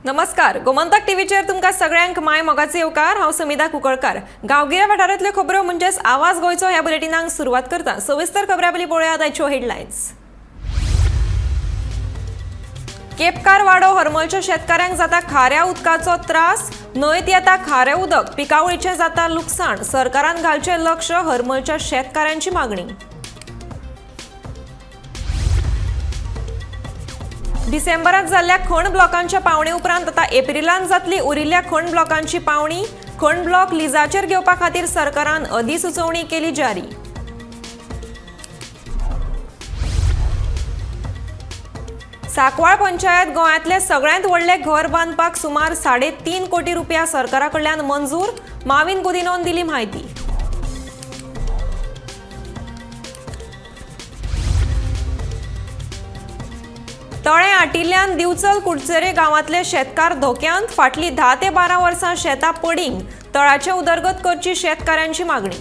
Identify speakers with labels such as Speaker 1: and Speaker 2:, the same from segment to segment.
Speaker 1: नमस्कार, गोमंतक टीव्हीचेर तुमकां सगळ्यांक my मोगाचे येवकार। हांव समिधा कुंकळकार। गांवगिऱ्या वाठारांतल्यो खबरो म्हणजेच आवाज गोंयचो ह्या बुलेटिनाक सुरवात करता। सविस्तर खबरां पयलीं पळोवया आयच्यो हेडलायन्स। केपकार वाडो हरमलच्या शेतकाऱ्यांक जाता खाऱ्या उदकाचो त्रास, न्हंयत येता खारें उदक, पिकावळीचें जाता लुकसाण, सरकारान घालचें लक्ष, हरमलच्या शेतकाऱ्यांची मागणी। डिसेंबरात जाल्ल्या खण ब्लॉकांच्या पावणे उपरांत आता एप्रिलांत जातली उरिल्ल्या खण ब्लॉकांची पावणी। खण ब्लॉक लिजाचेर घेवपा खातीर सरकारान अधिसुचोवणी केली जारी। सांकवाळ पंचायत गोंयांतले सगळ्यांत व्हडलें घर बांदपाक सुमार 3.5 कोटी रुपया सरकारा कडल्यान मंजूर, माविन गुदिनोन दिली म्हायती। तळें आटिल्ल्यान दिवचल कुडचरे गांवांतले शेतकार धोक्यांत, फाटलीं 10 ते 12 वर्सां शेतां पडींग, तळाचे उदरगत करची शेतकारांची मागणी।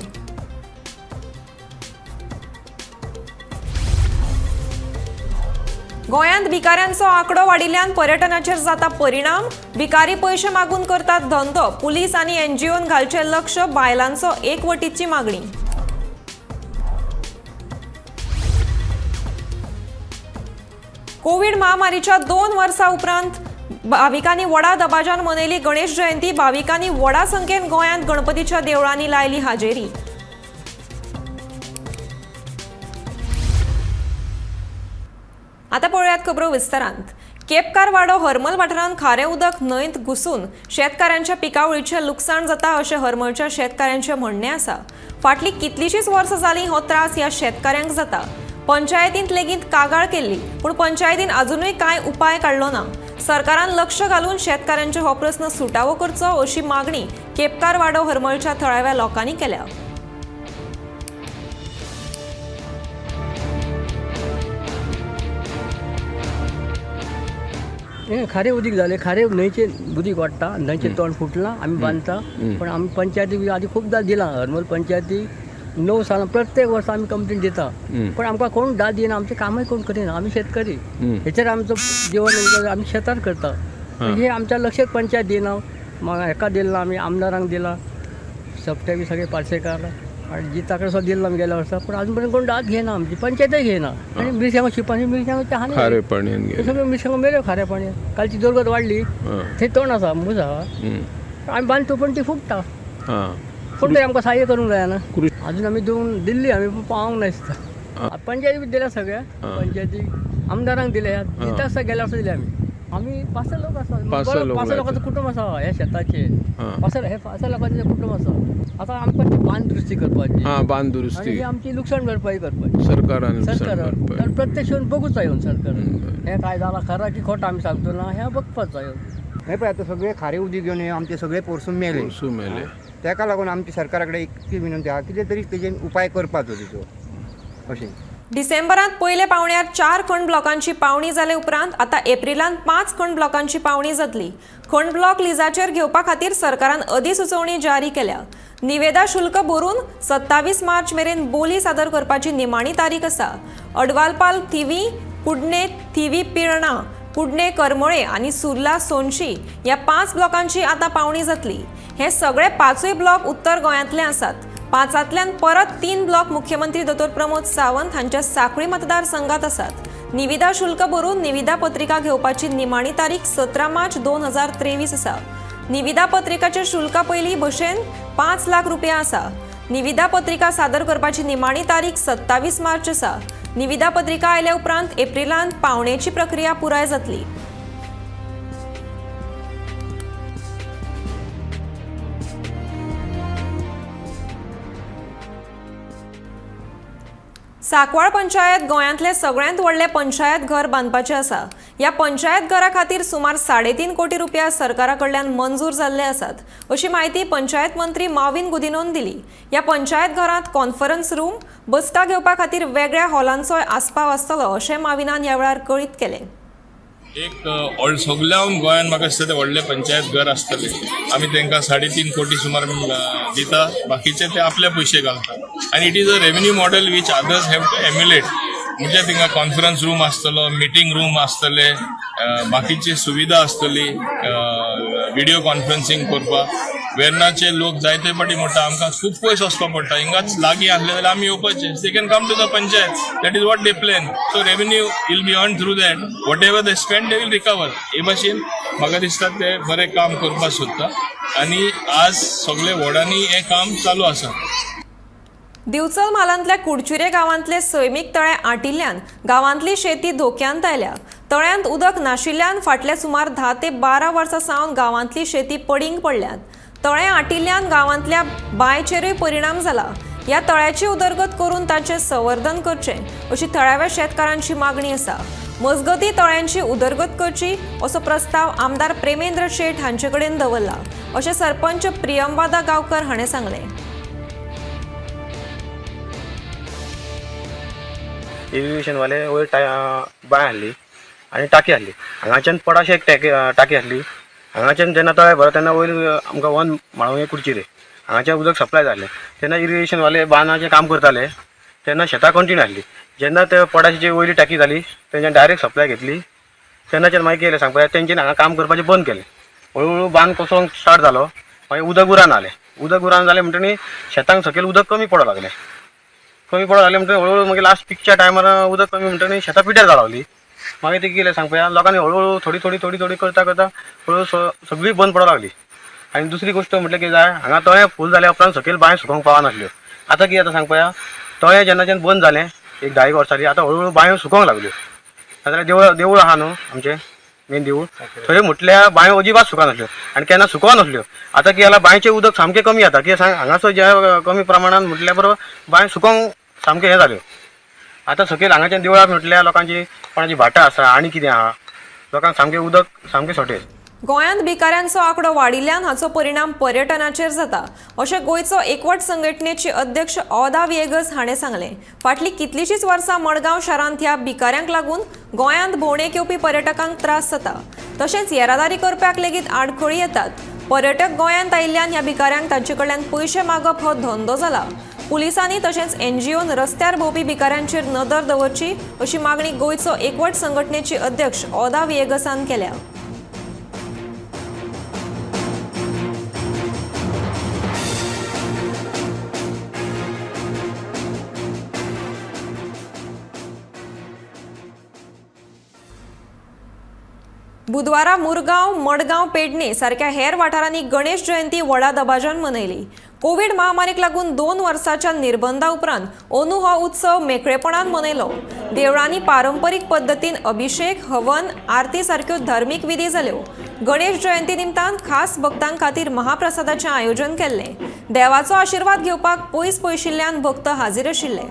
Speaker 1: गोंयांत भिकाऱ्यांचो आंकडो वाडिल्ल्यान पर्यटनाचेर जाता परिणाम, भिकारी पयशे मागून करतात धंदो, पुलीस आनी एनजीओन घालचें लक्ष, बायलांचो एकवटीची मागणी। कोविड महामारीच्या 2 वर्सां उपरांत भाविकांनी व्हडा दबाज्यान मनयली गणेश जयंती, भाविकांनी व्हडा संख्येन गोंयांत गणपतीच्या देवळांनी लायली हाजेरी। आतां पळोवयात खबरो विस्तारांत। केपकार वाडो हरमल वाठारांत खारें उदक न्हंयत घुसून शेतकाऱ्यांच्या पिकावळीचें लुकसाण जाता अशें हरमलच्या शेतकाऱ्यांचें म्हणणें आसा। फाटलीं कितलींशींच वर्सां जालीं हो त्रास ह्या शेतकाऱ्यांक जाता। पंचायतींत लेगीत कागाळ केल्ली, पूण पंचायतीन अजुनूय कांय उपाय काडलो ना। सरकारान लक्ष घालून शेतकाऱ्यांचो हो प्रस्न सुटावो करचो अशी मागणी केपकार वाडो हरमलच्या थळाव्या लोकांनी केल्या।
Speaker 2: खारे उदीक जाले, खारे न्हंयचे उदीक वाडटा, न्हंयचें तोंड फुटलां, आमी बांदता, पण आमी पंचायतीक आदी खुबदां दिलां। हरमल पंचायती 9 सालां प्रत्येक वर्सा आमी कंप्लेन दिता, पण आमकां कोण दाद दिना, आमचें कामय कोण करिना। आमी शेतकरी, हेचेर आमचो जिवन आमी शेतार करता। हे आमच्या लक्षात पंचायत दिना, हेका दिलां आमी, आमदारांक दिलां, सपटे बी सगळे पार्सेकार आनी जिता कडेन सुद्दां दिलां आमी गेल्या वर्सा, पूण आजून पर्यंत कोण दाद घेयना, आमची पंचायतय घेयना। आनी मिरसांगो शिपांनी मिरसांगो सगळ्यो मिरसांगो मेल्यो खाऱ्या पाणयान। कालची जोरगत वाडली, थंय तण आसा, मूज आसा, आमी बांदता पण ती फुट्टा, कोण तरी आमकां सहाय्य करूंक जायना। अजून आमी दिवन दिल्ली, आमी पावोंक ना दिसता। पंचायती बी दिल्या सगळ्या पंचायती, आमदारांक दिल्या, दिता आसता गेल्या वर्सा दिल्या आमी। आमी 5-6 लोक आसा, 5-6 लोकांचो कुटुंब आसा ह्या शेताचेर, 5-6 लोकांचें कुटुंब आसा। आतां आमकां ती बांद दुरुस्ती करपाची,
Speaker 3: बांद दुरुस्ती
Speaker 2: आनी आमची लुकसाण भरपाई करपाची
Speaker 3: सरकारान,
Speaker 2: सरकारान प्रत्यक्ष येवन बघूच जाय येवन सरकारान, हें काय जालां खरें की खोटें आमी सांगतो ना, हें बघपाक जाय येवन।
Speaker 4: हें पळय आतां सगळें खारें उदीक घेवन आमचे सगळे पोरसूं मेले,
Speaker 3: मेले।
Speaker 4: ताका लागून आमची सरकारा कडेन इतकी विनंती आहा कितें तरी तेजेर उपाय करपाचो तेजो अशें।
Speaker 1: डिसेंबरांत पयले पावण्यार 4 खण ब्लॉकांची पावणी जाले उपरांत आतां एप्रिलांत 5 खण ब्लॉकांची पावणी जातली। खण ब्लॉक लिजाचेर घेवपा खातीर सरकारान अधिसुचोवणी जारी केल्या। निवेदा शुल्क भरून 27 मार्च मेरेन बोली सादर करपाची निमाणी तारीख आसा। अडवालपाल थिवी, कुडणे थिवी पिर्णा, कुडणे करमळे आनी सुर्ला सोनशी ह्या 5 ब्लॉकांची आतां पावणी जातली। हे सगळे 5 ब्लॉक उत्तर गोंयांतले आसात। 5तांतल्यान परत 3 ब्लॉक मुख्यमंत्री दोतोर प्रमोद सावंत हांच्या सांखळी मतदारसंघात आसात। निविदा शुल्क भरून निविदा पत्रिका घेवपाची निमाणी तारीख 17 मार्च 2023 आसा। निविदा पत्रिकाचे शुल्क पयलीं भशेन 5 लाख रुपया आसा। निविदा पत्रिका सादर करपाची निमाणी तारीख 27 मार्च आसा। निविदा पत्रिका आयल्या उपरांत एप्रिलांत पावणेची प्रक्रिया पुराय जातली। सांकवाळ पंचायत गोंयांतले सगळ्यांत व्हडलें पंचायत घर बांदपाचें आसा। ह्या पंचायत घरा खातीर सुमार 3.5 कोटी रुपया सरकारा कडल्यान मंजूर जाल्ले आसात अशी म्हायती पंचायत मंत्री माविन गुदिनोन दिली। ह्या पंचायत घरांत कॉन्फरन्स रूम, बसका घेवपा खातीर वेगळ्या हॉलांचोय आस्पाव आसतलो अशें माविनान ह्या वेळार कळीत केलें।
Speaker 5: एक सगळ्या गोंयांत म्हाका दिसता ते व्हडलें पंचायत घर आसतलें। आमी तांकां 3.5 कोटी सुमार दिता, बाकीचे ते आपले पयशे घालतात आनी it is a revenue model which others have to emulate. म्हणजे थिंगा कॉन्फरन्स रूम आसतलो, मिटींग रूम आसतले, बाकीची सुविधा आसतली व्हिडिओ कॉन्फरन्सिंग करपाक. वेर्नाचे लोक जायते पाटी म्हणटा आमकां खूब पयस वचपाक पडटा, हिंगाच लागीं आसले जाल्यार आमी येवपाचे. They can come to the panchayat, that is what they plan. So revenue will be earn through that, whatever they spend they will recover. हे भाशेन म्हाका दिसता ते बरें काम करपाक सोदता आनी आज सगळे वॉर्डांनी हें काम चालू आसा.
Speaker 1: दिवचल म्हालांतल्या कुडचुरे गांवांतले सैमीक तळे आटिल्ल्यान गांवांतली शेती धोक्यांत आयल्या. तळ्यांत उदक नाशिल्ल्यान फाटल्या सुमार 10 ते 12 वर्सां सावन गांवांतली शेती पडींग पडल्यात. तळें आटिल्ल्यान गांवांतल्या बांयचेरूय परिणाम जाला. ह्या तळ्याची उदरगत करून ताचें संवर्धन करचें अशी थळाव्या शेतकारांची मागणी आसा. मजगती तळ्यांची उदरगत करची असो प्रस्ताव आमदार प्रेमेंद्र शेट हांचे कडेन दवरला अशें सरपंच प्रियमवादा गांवकर हाणें सांगलें.
Speaker 3: इरिगेशनवाले वयर बांय हाडली आनी टाकी हाडली. हांगाच्यान पडाशे एक टाकी हाडली. हांगाच्यान जेन्ना तळें भरता तेन्ना वयर आमकां वन म्हाळूंगे कुडचिरे हांगाच्यान उदक सप्लाय जालें. तेन्ना इरिगेशनवाले बांदाचें काम करताले तेन्ना शेतां कंटिन्यू आसली. जेन्ना ते पडाशेची वयली टाकी जाली तेंच्यान डायरेक्ट सप्लाय घेतली. तेन्नाच्यान मागीर केलें सांगपा तेंच्यानी हांगा काम करपाचें बंद केलें. हळू हळू बांद कोसळोंक स्टार्ट जालो. मागीर उदक उरान जालें. उदक उरान जालें म्हणटकीर शेतांक सकयल उदक कमी पडोंक लागलें. कमी पडोंक लागलें म्हणटकीर हळूहळू मागीर लास्ट पिकच्या टायमार उदक कमी म्हणटकीर शेतां पिड्यार जावली. मागीर ती कितें सांगपा लोकांनी हळूहळू थोडी थोडी थोडी थोडी करता करता हळूहळू सगळी बंद पडोंक लागली. आनी दुसरी गोश्ट म्हटल्यार कितें जाय, हांगा तळें फूल जाल्या उपरांत सकयल बांय सुकोवंक पावनासल्यो. आतां कितें जाता सांगपा, तळें जेन्नाच्यान बंद जालें एक 10 वर्सांनी आतां हळूहळू बांयो सुकोवंक लागल्यो. नाजाल्यार देवूळ आहा न्हू आमचें मेन देवूळ, थंय म्हटल्यार बांयो अजिबात सुकनासल्यो आनी केन्ना सुकनासल्यो. आतां कितें जालां, बांयचें उदक सामकें कमी जाता. कितें सांग, हांगासर ज्या कमी प्रमाणान म्हटल्या बरोबर बांय सुकोवंक सामकें हें जाल्यो. आतां सकयल हांगाच्यान देवळां म्हटल्यार लोकांची कोणाची भाटां आसा आनी कितें आहा, लोकांक सामकें उदक सामकें शॉर्टेज.
Speaker 1: गोंयांत भिकाऱ्यांचो आंकडो वाडिल्ल्यान हाचो परिणाम पर्यटनाचेर जाता अशें गोंयचो एकवट संघटनेचे अध्यक्ष औदा विएगस हाणें सांगलें. फाटलीं कितलींशींच वर्सां मडगांव शारांत ह्या भिकाऱ्यांक लागून गोंयांत भोंवडेक येवपी पर्यटकांक त्रास जाता. तशेंच येरादारी करप्याक लेगीत आडखळी येतात. पर्यटक गोंयांत आयिल्ल्यान ह्या भिकाऱ्यांक तांचे कडल्यान पयशे मागप हो धंदो जाला. पुलिसांनी तशेंच एनजीओन रस्त्यार भोंवपी भिकाऱ्यांचेर नदर दवरची अशी मागणी गोंयचो एकवट संघटनेचे अध्यक्ष औदा विएगसान केल्या. बुधवारा मुरगांव, मडगांव, पेडणे सारक्या हेर वाठारांनी गणेश जयंती व्हडा दबाज्यान मनयली. कोवीड महामारीक लागून 2 वर्साच्या निर्बंधा उपरांत अंदू हो उत्सव मेकळेपणान मनयलो. देवळांनी पारंपरीक पद्दतीन अभिषेक, हवन, आरती सारक्यो धार्मीक विधी जाल्यो. गणेश जयंती निमतान खास भक्तां खातीर महाप्रसादाचें आयोजन केल्लें. देवाचो आशिर्वाद घेवपाक पयस पयशिल्ल्यान भक्त हाजीर आशिल्ले.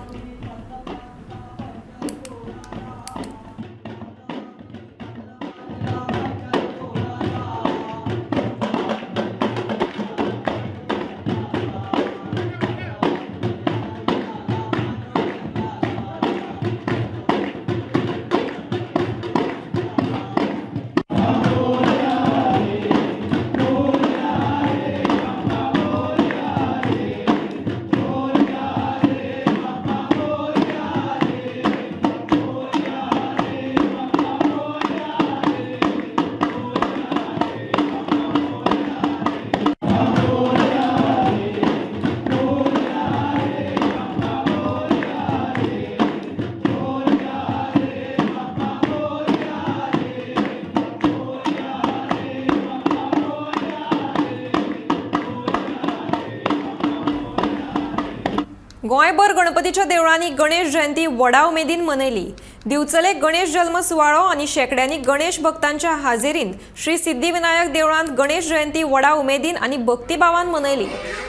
Speaker 1: गोंयभर गणपतीच्या देवळांनी गणेश जयंती व्हडा उमेदीन मनयली. दिवचले गणेश जल्म सुवाळो आनी शेंकड्यांनी गणेश भक्तांच्या हाजेरीन श्री सिद्धिविनायक देवळांत गणेश जयंती व्हडा उमेदीन आनी भक्तिभावान मनयली.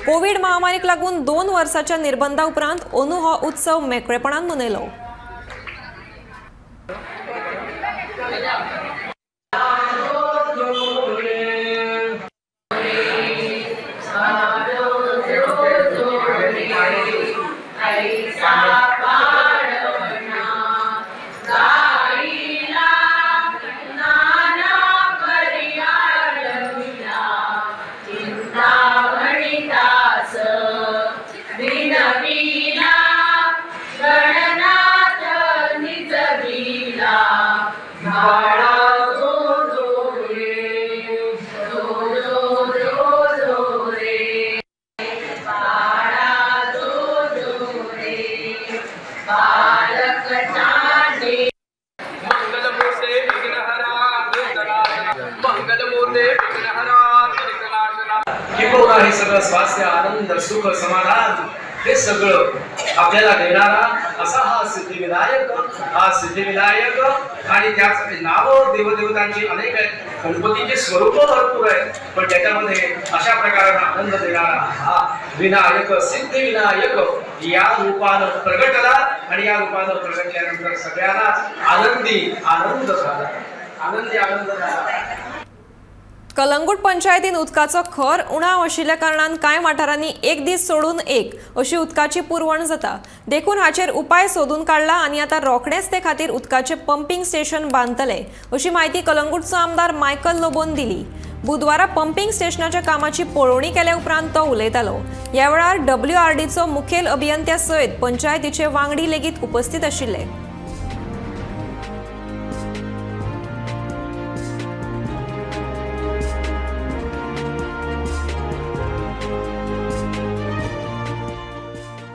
Speaker 1: कोवीड महामारीक लागून 2 वर्साच्या निर्बंधा उपरांत अंदू हो उत्सव मेकळेपणान मनयलो.
Speaker 6: Gana हे सगळं स्वास्थ्य, आनंद, सुख, समाधान हे सगळं आपल्याला देणारा असा हा सिद्धिविनायक, हा सिद्धिविनायक। आणि त्याच नाव देवदेवतांची अनेक आहेत, गणपतीचे स्वरूप भरपूर आहेत, पण त्याच्यामध्ये अशा प्रकारे आनंद देणारा हा विनायक सिद्धिविनायक या रूपानं प्रगटला आणि या रूपानं प्रगटल्यानंतर सगळ्यांना आनंदी आनंद झाला, आनंदी आनंद झाला।
Speaker 1: कलंगूट पंचायतीन उदकाचो खर उणाव आशिल्ल्या कारणान कांय वाठारांनी एक दीस सोडून एक अशी उदकाची पुरवण जाता, देखून हाचेर उपाय सोदून काडला आनी आतां रोखडेच ते खातीर उदकाचें पंपींग स्टेशन बांदतले अशी म्हायती कलंगूटचो आमदार मायकल लोबोन दिली। बुधवारा पंपींग स्टेशनाच्या कामाची पळोवणी केल्या उपरांत तो उलयतालो। ह्या वेळार डब्ल्यूआरडीचो मुखेल अभियंत्या सयत पंचायतीचे वांगडी लेगीत उपस्थित आशिल्ले।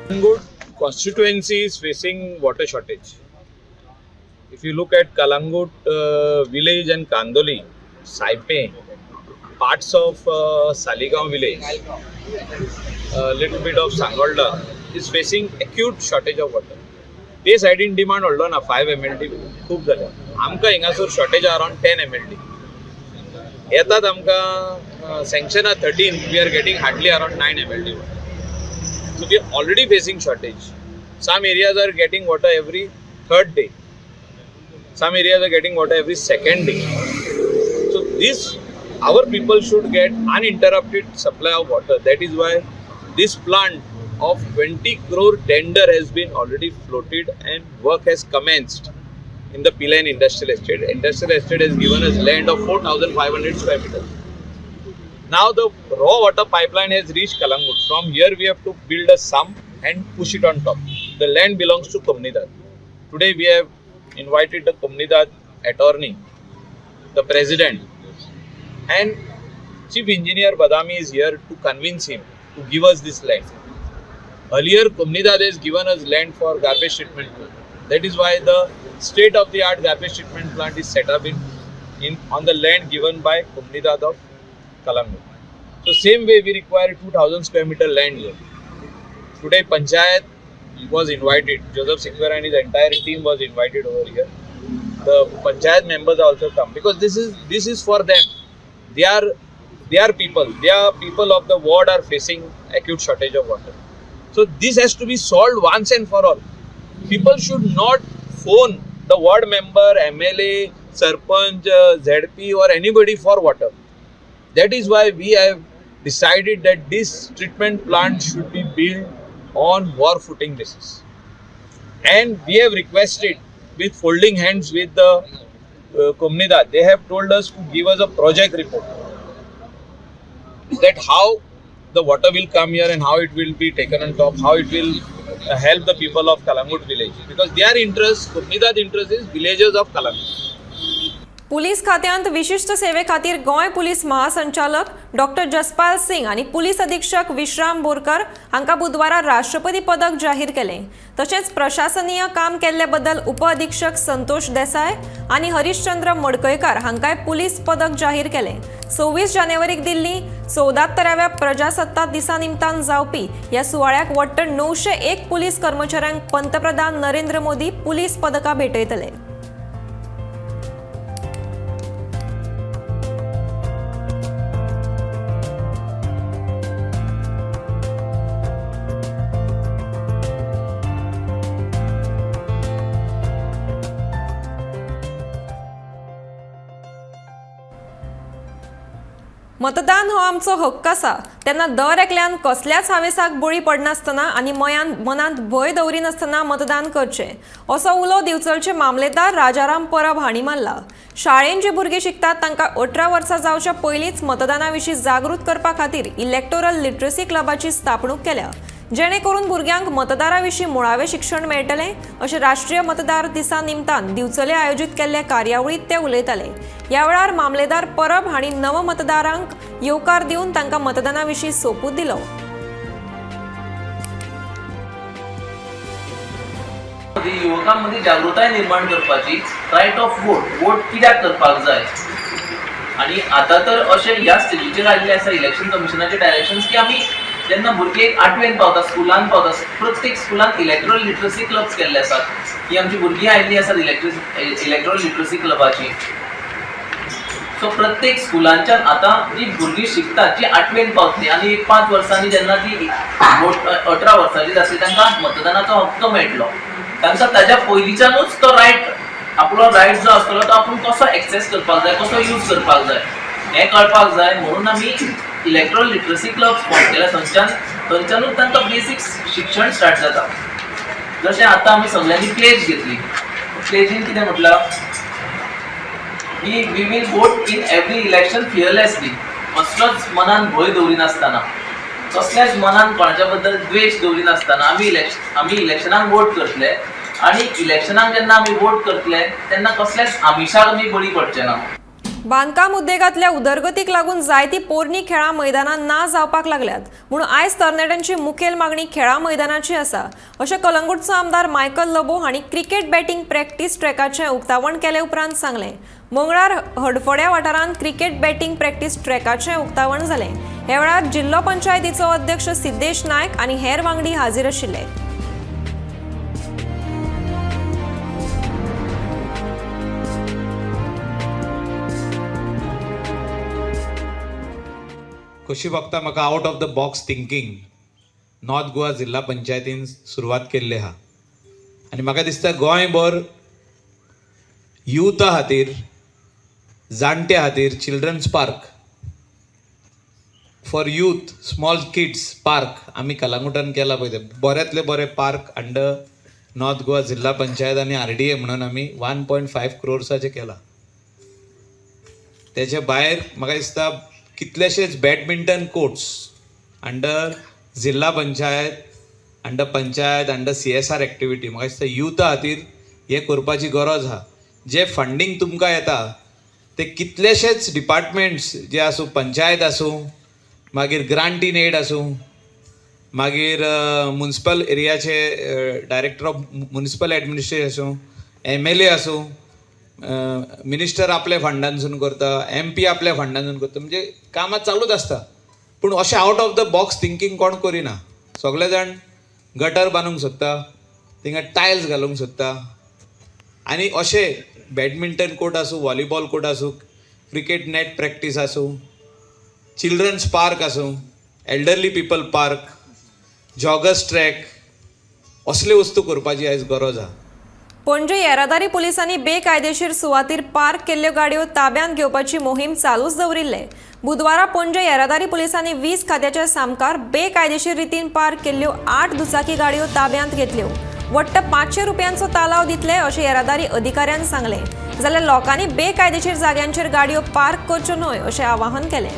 Speaker 7: Calangute constituency is facing water shortage. If you look at Calangute village and Kandoli, Saipe, parts of Saligaon village, a little bit of Sangolda is facing acute shortage of water. ते सायडीन डिमांड व्हडलो ना, 5 MLD खूब जाले आमकां हिंगासर shortage around 10 MLD येतात आमकां सँक्शनां 13, we are getting hardly around 9 MLD water. So we are already facing shortage. Some areas are getting water every third day. Some areas are getting water every second day. So this, our people should get uninterrupted supply of water. That is why this plant of 20 crore tender has been already floated and work has commenced in the Pilain Industrial Estate. Industrial Estate has given us land of 4,500 square meters. Now the raw water pipeline has reached Calangute. From here we have to build a sump and push it on top. The land belongs to Comunidade. Today we have invited the Comunidade attorney, the president, and Chief Engineer Badami is here to convince him to give us this land. Earlier Comunidade has given us land for garbage treatment plant. That is why the state-of-the-art garbage treatment plant is set up in on the land given by Comunidade of Calangute. So same way we require 2,000 square meter land here. Today Panchayat was invited. Joseph Sikwer and his entire team was invited over here. The Panchayat members also come because this is for them. They are people. They are people of the ward are facing acute shortage of water. So this has to be solved once and for all. People should not phone the ward member, MLA, Sarpanch, ZP or anybody for water. That is why we have decided that this treatment plant should be built on war footing basis. And we have requested with folding hands with the Comunidade. They have told us to give us a project report that how the water will come here and how it will be taken on top, how it will help the people of Calangute village. Because their interest, Comunidade interest is villagers of Calangute.
Speaker 1: Police खात्यांत विशिष्ट सेवे खातीर Goa police महासंचालक doctor Jaspal Singh आनी police अधीक्षक विश्राम बोरकर हांकां बुधवारा राष्ट्रपती पदक जाहीर केलें। तशेंच प्रशासनीय काम केल्ले बद्दल उप अधीक्षक संतोष देसाय आनी हरिश्चंद्र मडकयकार हांकांय पुलीस पदक जाहीर केलें। 26 जानेवारीक दिल्ली 74व्या प्रजासत्ताक दिसा निमतान जावपी ह्या सुवाळ्याक वट्ट 901 पुलीस कर्मचाऱ्यांक पंतप्रधान नरेंद्र मोदी पुलीस पदकां भेटयतले। मतदान हो आमचो हक्क आसा, तेन्ना दर एकल्यान कसल्याच हावेसाक बळी पडनासतना आनी मनांत भंय दवरिनासतना मतदान करचें असो उलो दिवचलचे मामलेदार राजाराम परब हांणी मारला। शाळेंत जी भुरगीं शिकतात तांकां 18 वर्सां जावच्या पयलींच मतदाना विशीं जागृत करपा खातीर इलेक्टोरल लिटरसी क्लबाची स्थापणूक केल्या, जेणे करून भुरग्यांक मतदारा विशीं मुळावें शिक्षण मेळटलें अशें राष्ट्रीय मतदार दिसा निमतान दिवचले आयोजीत केल्ले कार्यावळींत ते उलयताले। ह्या वेळार मामलेदार परब हांणी नवमतदारांक येवकार दिवन तांकां मतदाना विशीं सोपूत दिलो।
Speaker 8: युवकांमध्ये जागृताय निर्माण करपाची, रायट ऑफ वोट, वोट कित्याक करपाक जाय, आनी आतां तर अशें ह्या स्टेजीचेर आयिल्लें आसा इलेक्शन कमिशनाचे डायरेक्शन्स की आमी जेन्ना भुरगे एक आठवेन पावता, स्कुलान पावता, प्रत्येक स्कुलान इलेक्ट्रॉल लिटरसी क्लब्स केल्ले आसात. ही आमची भुरगीं आयिल्लीं आसात इलेक्ट्रॉल लिटरसी क्लबाची. सो प्रत्येक स्कुलांच्यान आतां जी भुरगीं शिकतात, जी आठवेन पावतली आनी एक 5 वर्सांनी जेन्ना ती 18 वर्सांची जातली तांकां मतदानाचो हक्क मेळटलो. तांकां ताज्या पयलींच्यानूच तो रायट, आपलो रायट जो आसतलो तो आपूण कसो एक्सेस करपाक जाय, कसो यूज करपाक जाय हें कळपाक जाय. म्हणून आमी इलेक्ट्रॉल लिटरसी क्लब्स फॉर्म केल्या. थंयच्यानूच तांकां बेसीक शिक्षण स्टार्ट जाता. जशें आतां आमी सगळ्यांनी प्लेज घेतली, प्लेजीन कितें म्हटलां की we will vote in every election fearlessly. कसलोच मनान भंय दवरिनासतना, कसल्याच मनान कोणाच्या बद्दल द्वेश दवरिनासतना आमी इलेक्शनाक वोट करतले. आनी इलेक्शनाक जेन्ना आमी वोट करतले तेन्ना कसल्याच आमिशाक आमी बळी पडचे ना.
Speaker 1: बांदकाम उद्देगांतल्या उदरगतीक लागून जायती पोरणी खेळां मैदानां ना जावपाक लागल्यात म्हणून आयज तरणाट्यांची मुखेल मागणी खेळां मैदानाची आसा अशें कलंगूटचो आमदार मायकल लोबो हांणी क्रिकेट बॅटिंग प्रॅक्टीस ट्रॅकाचें उक्तावण केले उपरांत सांगलें. मंगळार हडफड्या वाठारांत क्रिकेट बॅटिंग प्रॅक्टीस ट्रॅकाचें उक्तावण जालें. ह्या वेळार जिल्लो पंचायतीचो अध्यक्ष सिद्धेश नायक आनी हेर वांगडी हाजीर आशिल्ले.
Speaker 7: खोशी भोगता म्हाका out of the box thinking North Goa जिल्हा पंचायतीन सुरवात केल्ली आहा आनी म्हाका दिसता गोंयभर युथा खातीर, जाणट्या खातीर children's park for youth, small kids park आमी कलांगुटान केला पळय, ते बऱ्यांतले बरे पार्क अंडर नॉर्थ गोवा जिल्हा पंचायत आनी RDA म्हणून आमी 1.5 क्रोर्साचें केला. तेच्या भायर म्हाका दिसता कितलेशेच बॅडमिंटन कोर्ट्स अंडर जिल्हा panchayat, under panchayat, under CSR activity. म्हाका दिसता युथा खातीर हें करपाची गरज आहा. जे फंडींग तुमकां येता ते कितलेशेच डिपार्टमेंट्स जे आसूं, पंचायत आसूं, मागीर ग्रांट इन एड आसूं, मागीर मुन्सिपल एरियाचे डायरेक्टर ऑफ मुन्सिपल एडमिनिस्ट्रेशन आसूं, MLA आसूं, मिनिस्टर आपल्या फंडांसून करता, MP आपल्या फंडांसून करता, म्हणजे कामां चालूच आसता. पूण अशें out of the box thinking कोण करिना. सगळे जाण गटर बांदूंक सोदता, थिंगा टायल्स घालूंक सोदता आनी अशें बॅडमिंटन कोर्ट आसूं, व्हॉलीबॉल कोर्ट आसूं, क्रिकेट नॅट प्रॅक्टीस आसूं, चिल्ड्रन्स पार्क आसूं, elderly people park, joggers track, असले वस्तू करपाची आयज गरज आहा.
Speaker 1: पणजे येरादारी पुलिसांनी बेकायदेशीर सुवातीर पार्क केल्ल्यो गाडयो ताब्यांत घेवपाची मोहीम चालूच दवरिल्ले. बुधवारा पणजे येरादारी पुलिसांनी 20 खात्याच्या सामकार बेकायदेशीर रितीन पार्क केल्ल्यो 8 दुचाकी गाडयो ताब्यांत घेतल्यो. वट्ट 500 रुपयांचो तालाव दितले अशें येरादारी अधिकाऱ्यान सांगलें. जाल्यार लोकांनी बेकायदेशीर जाग्यांचेर गाडयो पार्क करच्यो न्हय अशें आवाहन केलें.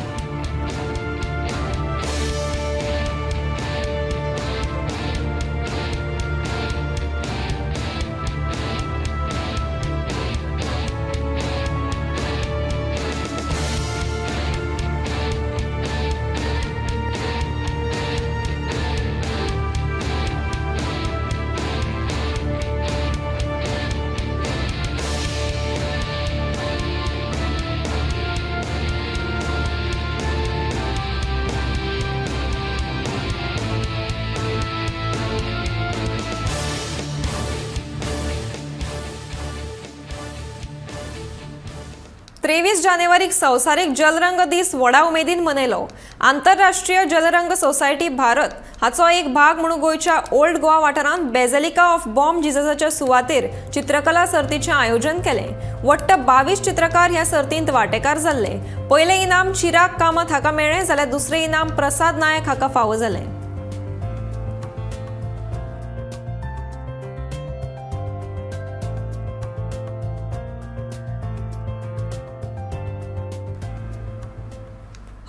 Speaker 1: तेवीस जानेवारीक संवसारीक जलरंग दीस व्हडा उमेदीन मनयलो. आंतरराष्ट्रीय जलरंग सोसायटी भारत हाचो एक भाग म्हणून गोंयच्या ओल्ड गोवा वाठारांत बेझिलिका ऑफ बॉम्ब जिजसाच्या सुवातेर चित्रकला सर्तीचें आयोजन केलें. वट्ट 22 चित्रकार ह्या सर्तींत वांटेकार जाल्ले. पयलें इनाम चिराग कामत हाका मेळ्ळें जाल्यार दुसरें इनाम प्रसाद नायक हाका फावो जालें.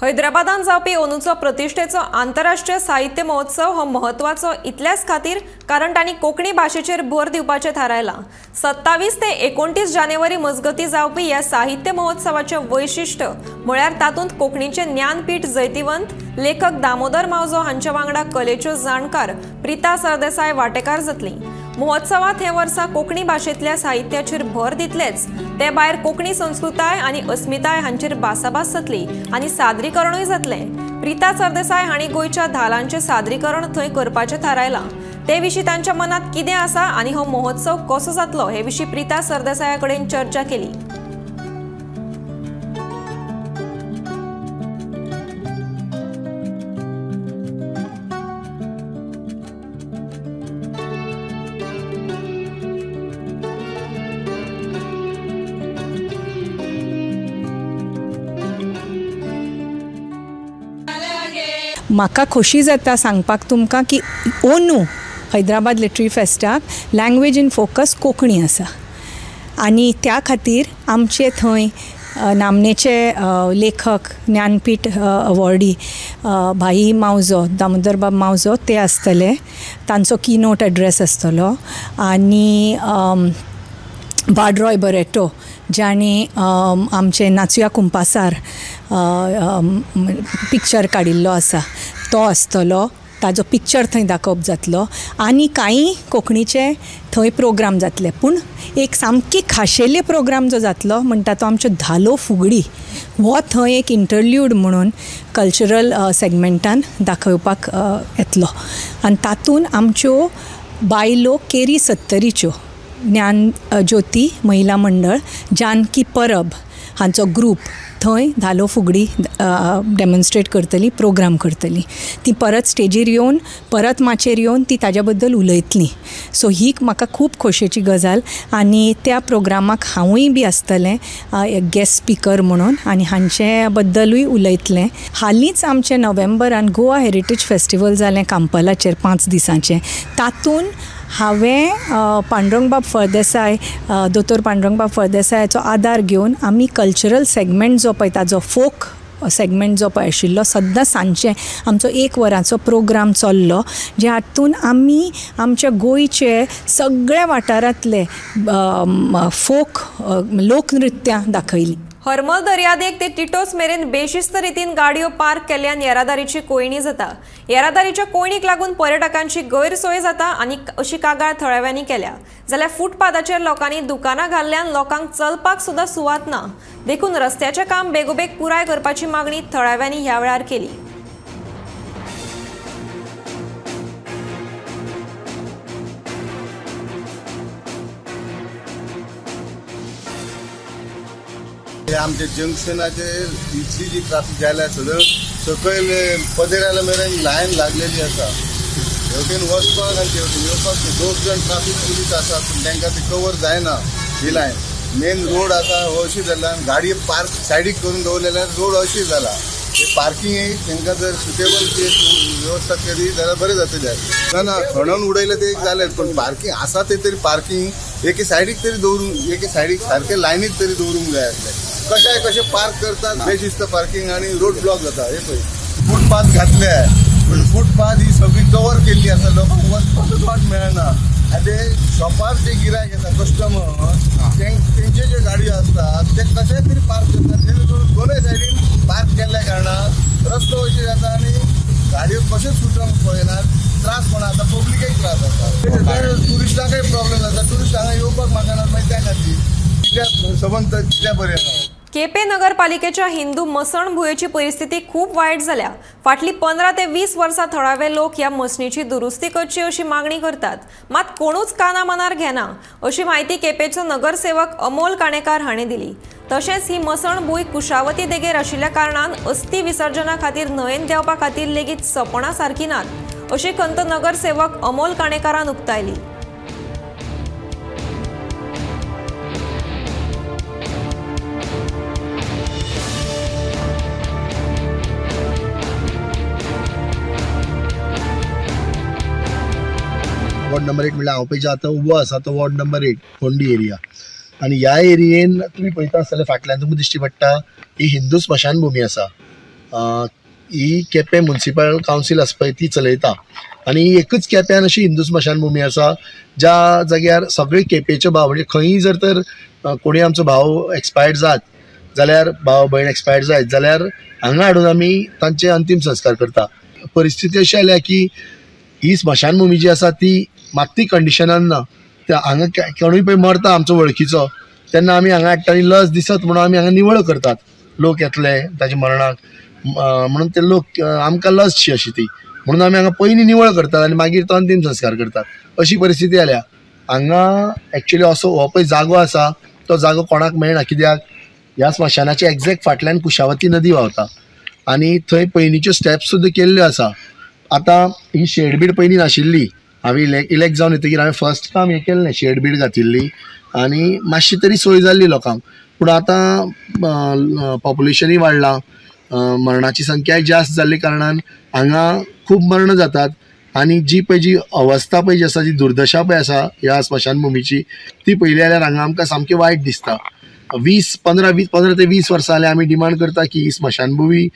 Speaker 1: हैदराबादान जावपी अंदूचो प्रतिष्ठेचो आंतरराष्ट्रीय साहित्य महोत्सव हो म्हत्वाचो इतल्याच खातीर कारण तांणी कोंकणी भाशेचेर भर दिवपाचें थारायलां. 27 ते 29 जानेवारी मजगतीं जावपी ह्या साहित्य महोत्सवाचें वैशिश्ट्य म्हळ्यार तातूंत कोंकणीचें ज्ञानपीठ जैतिवंत लेखक दामोदर मावजो हांच्या वांगडा कलेच्यो जाणकार प्रिता सरदेसाय वांटेकार जातली. महोत्सवांत हे वर्सा कोंकणी भाशेंतल्या साहित्याचेर भर दितलेच, ते भायर कोंकणी संस्कृताय आनी अस्मिताय हांचेर भासाभास जातली आनी सादरीकरणूय जातलें। प्रिता सरदेसाय हांणी गोंयच्या धालांचें सादरीकरण थंय करपाचें थारायलां। ते विशीं तांच्या मनांत कितें आसा आनी हो महोत्सव कसो जातलो हे विशीं प्रिता सरदेसाया कडेन चर्चा केली।
Speaker 9: म्हाका खोशी जाता सांगपाक तुमकां की ओनू हैदराबाद लिटरी फेस्टाक लँग्वेज इन फोकस कोंकणी आसा आनी त्या खातीर आमचे थंय नामनेचे लेखक ज्ञानपीठ अवॉर्डी भाई मावजो, दामोदरबाब मावजो ते आसतले, तांचो कीनोट एड्रेस आसतलो आनी बाडरॉय बरेटो जाणें आमचें नाचुया कुंपासार पिक्चर काडिल्लो आसा तो आसतलो, ताजो पिक्चर थंय दाखोवप जातलो आनी कांय कोंकणीचे थंय प्रोग्राम जातले। पूण एक सामकी खाशेले प्रोग्राम जो जातलो म्हणटा तो आमचो धालो फुगडी हो थंय एक इंटरल्यूड म्हणून कल्चरल सेगमेंटान दाखोवपाक येतलो आनी तातूंत आमच्यो बायलो केरी सत्तरीच्यो ज्ञान ज्योती महिला मंडळ, जानकी परब हांचो ग्रूप थंय धालो फुगडी डेमॉन्स्ट्रेट करतली, प्रोग्राम करतली। ती परत स्टेजीर येवन परत माचयेर येवन ती ताज्या बद्दल उलयतली। सो ही म्हाका खूब खोशयेची गजाल आनी त्या प्रोग्रामाक हांवूय बी आसतलें गेस्ट स्पिकर म्हणून आनी हांचे बद्दलूय उलयतलें। हालींच आमचें नोव्हेंबरान गोवा हेरिटेज फेस्टिवल जालें कांपालाचेर 5 दिसांचें, तातूंत हांवें पांडुरंगबाब फळदेसाय, दोतोर पांडुरंगबाब फळदेसायाचो आदार घेवन आमी कल्चरल सेगमेंट जो पळय ताजो फोक सेगमेंट जो पळय आशिल्लो सद्दां सांजचें आमचो 1 वराचो प्रोग्राम चल्लो, जे हातून आमी आमच्या गोंयचे सगळ्या वाठारांतले फोक लोकनृत्यां दाखयलीं।
Speaker 1: हरमल दर्यादेग ते टिटोस मेरेन बेशिस्त रितीन गाडयो पार्क केल्ल्यान येरादारीची कोंयडी जाता। येरादारीच्या कोंयडीक लागून पर्यटकांची गैरसोय जाता आनी अशी कागाळ थळाव्यांनी केल्या। जाल्यार फुटपाथाचेर लोकांनी दुकानां घाल्ल्यान लोकांक चलपाक सुद्दां सुवात ना, देखून रस्त्याचें काम बेगोबेग पुराय करपाची मागणी थळाव्यांनी ह्या वेळार केली।
Speaker 10: आमच्या जंक्शनाचेर इतली जी ट्राफीक जाल्या सगळं सकयल पदेराला मेरेन लायन लागलेली आसा, हेवटेन वचपाक आनी तेवटेन येवपाक दोग जाण ट्राफीक पुलीस आसा पूण तांकां ते कवर जायना ही लायन। मेन रोड आसा हो अशी जाला, गाडी पार्क सायडीक करून दवरलेल्या रोड अशी जाला, ते पार्किंग तांकां जर सुटेबल वेवस्था केली जाल्यार बरें जातलें। ना ना खणून उडयलें ते एक जालें, पूण पार्किंग आसा ते तरी पार्किंग एके सायडीक तरी दवरूंक, एके सायडीक सारकें लायनीक तरी दवरूंक जाय आसलें। कशाय कशें पार्क करतात बेशिस्त पार्किंग आनी रोड ब्लॉक जाता। हे पळय फुटपाथ घातले पूण फुटपाथ ही सगळी कवर केल्ली आसा, लोकांक वचपाकूच वाट मेळना। आनी ते शॉपार जे गिरायक येता कस्टमर तेंचे जे गाडयो आसतात ते कशेय तरी पार्क करतात, जेणे करून दोनूय सायडीन पार्क केल्ल्या कारणान रस्तो अशें जाता आनी गाडयो कश्योच सुटोंक पळयना, त्रास कोणा जाता, पब्लिकय त्रास जाता, ट्युरिस्टांकय प्रॉब्लेम जाता, ट्युरिस्ट हांगा येवपाक मागनात मागीर त्या खातीर कित्याक सबंद कित्याक बरें आसा।
Speaker 1: केपें नगरपालिकेच्या हिंदू मसणभुंयेची परिस्थिती खूब वायट जाल्या। फाटली 15 ते 20 वर्सां थळावे लोक ह्या मसणीची दुरुस्ती करची अशी मागणी करतात, मात कोणूच काना मनार घेना अशी म्हायती केपेंचो नगरसेवक अमोल काणेकार हांणी दिली। तशेंच ही मसणभूंय कुशावती देगेर आशिल्ल्या कारणान अस्थी विसर्जना खातीर न्हंयेंत देंवपा खातीर लेगीत सपणां सारकी नात अशी खंत नगरसेवक अमोल काणेकारान उक्तायली।
Speaker 10: वॉर्ड नंबर 8 म्हणल्यार हांव पळय जे आतां उबो आसा तो वॉर्ड नंबर 8 फोंडी एरिया आनी ह्या एरियेन तुमी पळयता आसतले फाटल्यान तुमकां दिश्टी पडटा ही हिंदू स्मशानभुमी आसा। ही केपें म्युनिसिपल कावन्सील आसा पळय ती चलयता आनी एकूच केप्यान अशी हिंदू स्मशानभुमी आसा ज्या जाग्यार सगळे केपेचे भाव म्हणजे खंयी जर तर कोणी आमचो भाव एक्सपायर्ड जात जाल्यार भाव भयण एक्सपायर्ड जायत जाल्यार हांगा हाडून आमी तांचे अंतीम संस्कार करता। परिस्थिती अशी आयल्या की ही स्मशानभुमी जी आसा ती मात्ती कंडिशनान ना, त्या हांगा कोणूय पळय मरता आमचो वळखीचो
Speaker 11: तेन्ना आमी हांगा हाडटा आनी लज दिसत म्हणून आमी हांगा निवळ करतात. लोक येतले ताच्या मरणाक म्हणून ते लोक आमकां लजशी अशी ती, म्हणून आमी हांगा पयलीं निवळ करतात आनी मागीर तो अंतीम संस्कार करतात अशी परिस्थिती आल्या. हांगा एक्चुअली असो हो पळय जागो आसा तो जागो कोणाक मेळना, कित्याक ह्या स्मशानाच्या एग्जॅक्ट फाटल्यान कुशावती नदी व्हांवता आनी थंय पयलींच्यो स्टेप्स सुद्दां केल्ल्यो आसा. आतां ही शेडबीड पयलीं नाशिल्ली, हांवें इलेक्ट जावन येतकीर हांवें फर्स्ट काम हें केल्लें, शेडबीड घातिल्ली आनी मातशी तरी सोय जाल्ली लोकांक. पूण आतां पॉप्युलेशनूय वाडलां, मरणाची संख्याय जास्त जाल्ले कारणान हांगा खूब मरणां जातात आनी जी पळय जी अवस्था पळय जी आसा, जी दुर्दशा पळय आसा ह्या स्मशानभुमीची ती पळयली जाल्यार हांगा आमकां सामकें वायट दिसता. 15 ते 20 वर्सां जाल्यार आमी डिमांड करता की ही स्मशानभुमी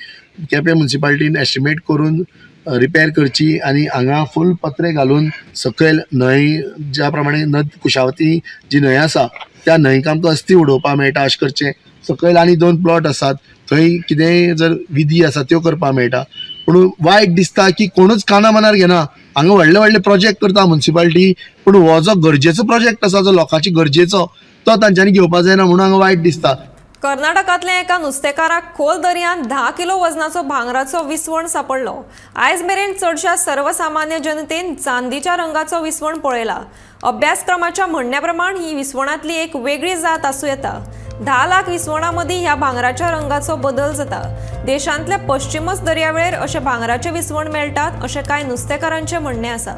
Speaker 11: केपें मुन्सिपालिटीन एस्टिमेट करून रिपेर करची आनी हांगा फूल पत्रे घालून सकयल न्हंय ज्या प्रमाणे नद कुशावती जी न्हंय आसा त्या न्हंयक आमकां अस्थी उडोवपाक मेळटा अशें करचें. सकयल आनी 2 प्लॉट आसात थंय कितेंय जर विधी आसा त्यो करपाक मेळटा. पूण वायट दिसता की कोणूच काना मनार घेना. हांगा व्हडले व्हडले प्रोजेक्ट करता मुन्सिपालिटी, पूण हो जो गरजेचो प्रोजेक्ट आसा, जो लोकांची गरजेचो, तो तांच्यांनी घेवपाक जायना म्हणून हांगा वायट दिसता.
Speaker 1: कर्नाटकांतल्या एका नुस्तेकाराक खोल दर्यांत 10 किलो वजनाचो भांगराचो विस्वण सापडलो. आयज मेरेन चडशा सर्वसामान्य जनतेन चांदीच्या रंगाचो विस्वण पळयला. अभ्यासक्रमाच्या म्हणण्या प्रमाण ही विस्वणांतली एक वेगळी जात आसूं येता. 10 लाख विस्वणां मदीं ह्या भांगराच्या रंगाचो बदल जाता. देशांतल्या पश्चिमच दर्यावेळेर अशे भांगराचे विस्वण मेळटात अशें कांय नुस्तेकारांचें म्हणणें आसा.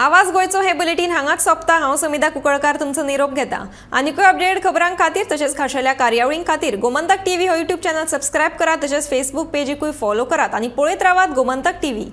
Speaker 1: आवाज गोंयचो हे बुलेटीन हांगाच सोंपता. हांव समिधा कुंकळकार तुमचो निरोप घेता. आनीकूय अपडेट खबरां खातीर तशेंच खाशेल्या कार्यावळीं खातीर गोमंतक टीव्ही हो यूट्यूब चॅनल सबस्क्रायब करात, तशेंच फेसबूक पेजीकूय फॉलो करात आनी पळयत रावात गोमंतक टीव्ही.